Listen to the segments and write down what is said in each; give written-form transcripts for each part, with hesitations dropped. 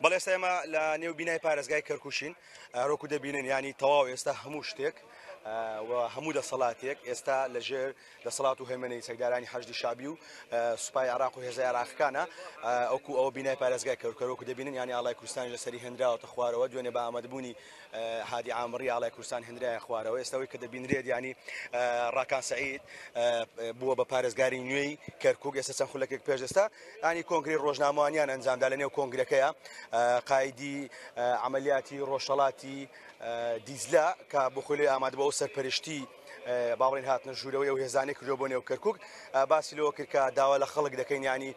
بەڵێ ئێستا ئێمە لە نێو بینای پارێزگای کەرکوشین هەروەکو دەبینن ینی تەواو ئێستا هەموو شتێک و هەموو دەسەڵاتێک ئێستا لەژێر دەسەڵات و هەیمەنەی چەکدارانی حەشدی شەعبی و سوپای عێراق و هێزە عێراقەکانە ئەوکو ئەوە بینای پارێزگای کەرکوک دەبینن ینی ئاڵای کوردستانی لەسەری هێنراوەتە خوارەوە دوێنێ بە ئامادەبوونی هادی عامڕی ئاڵای کوردستان هێنرایە خوارەوە ئێستاوی کە دەبینرێت ینی ڕاکان سعید بووە بە پارێزگاری نوێی کەرکک ئێستا چەند خولەکێک پێش ئێستا ینی کۆنگری ڕۆژنامەوانیان ئەنجامدا لە نێو کۆنگرەکەیە قایدی عملیاتی ڕۆژهەڵاتی دیجلە کە بۆ خۆی لێ ئامادە بووە ئەو سەرپەرشتی با بڵێین هاتنە ژوورەوەی ئەو هێزانەی کردووە بۆ نێو کەرکک باسی لەوە کرد کە داوا لە خەڵک دەکەین ینی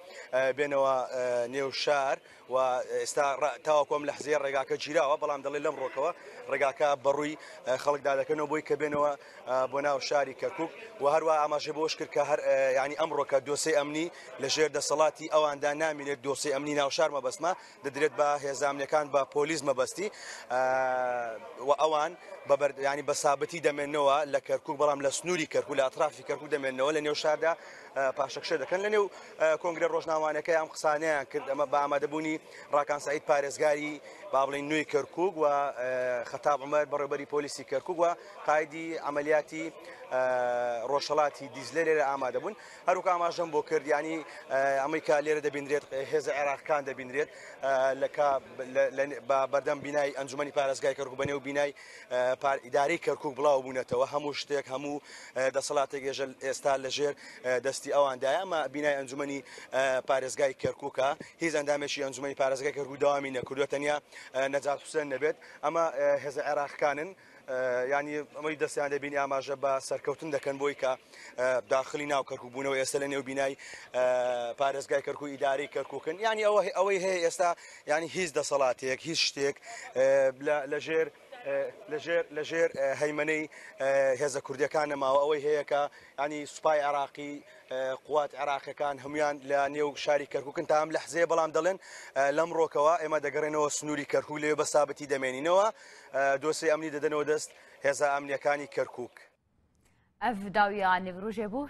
بێنەوە نێو شار و ئێستا تاوەکو ئەم لەحزەیە ڕێگاکە گیراوە بەڵام دەڵێ لەم ڕۆکەوە ڕێگاکە بەڕووی خەڵکدا دەکەنەوە بۆی کە بێنەوە بۆ ناو شاری کەرکک و هەروە ئاماژە بۆش کرد کە هەر ینی ئەمڕۆکە دۆسەی ئەمنی لەژێر دەسەڵاتی ئەواندا نامینێت دۆسەی ئەمنی ناوشار مەبەستمە دەدرێت بە هێزە ئەمنیەکان بە پۆلیس مەبەستی و ئەوان ینی بە سابتی دەمێنەوە لە کەرکک بەڵام لە سنووری کەرکک لە ئەترافی کەرکک دەمێنەوە لە نێو شاردا پاشەکشە دەکەن لە نێو کۆنگرە ڕۆژناوانەکەی ئەم قسانەیان کرد ئەمە بە ئامادەبوونی ڕاکان سعید پارێزگاری با بڵێین نوێی کەرکک و خەتاب عومەر بەڕێوبەری پۆلیسی کەرکک و قایدی عملیاتی ڕۆژهەڵاتی دیجلە لێرە ئامادە بوون هەروکە ئاماژەم بۆ کرد ینی ئەمەی کە لێرە دەبینرێت هێزە عێراقەکان دەبینرێت لە بە بەردەم بینای ئەنجومەنی پارێزگای کەرکک بە نێو بینای ئیدارەی کەرکک بڵاو بوونەتەوە هەموو شتێک هەموو دەسەڵاتێک ێژە ئێستا لەژێر دەستی ئەواندایە ئەمە بینای ئەنجومەنی پارێزگای کەرکووکە هیچ ئەندامێکی ئەنجومەنی پارێزگای کەرکوک داوامی نەکردووە تەنیا نەجات حوسێن نەبێت ئەمە هێزە عێراقەکانن ینی ئەمەی دەستیان دەبینی ئاماژە بە سەرکەوتن دەکەن بۆی کە داخلی ناو کەرکوک بوونەوە ئێستا لە نێو بینای پارێزگای کەرکوک ئیدارەی کەرکوکن ینی ئەوە ئەوەی هەیە ئێستا ینی هیچ دەسەڵاتێک هیچ شتێک لەژێر لەژێر لەژێر هەیمەنەی هێزە کوردیەکان نەماوە ئەوەی هەیە کە ینی سوپای عراقی قوات عراقیەکان هەمویان لە نێو شاری کەرکوکن تا ئەم لەحزەیە بەڵام دەڵێن لەم ڕۆکەوە ئێمە دەگەڕێنەوە سنووری کەرکوک لەوێ بە سابتی دەمێنینەوە دۆسێ ئەمنی دەدەنەوە دەست هێزە ئەمنیەکانی کەرکوک. ئەڤ داویا نڤروژێ بوو.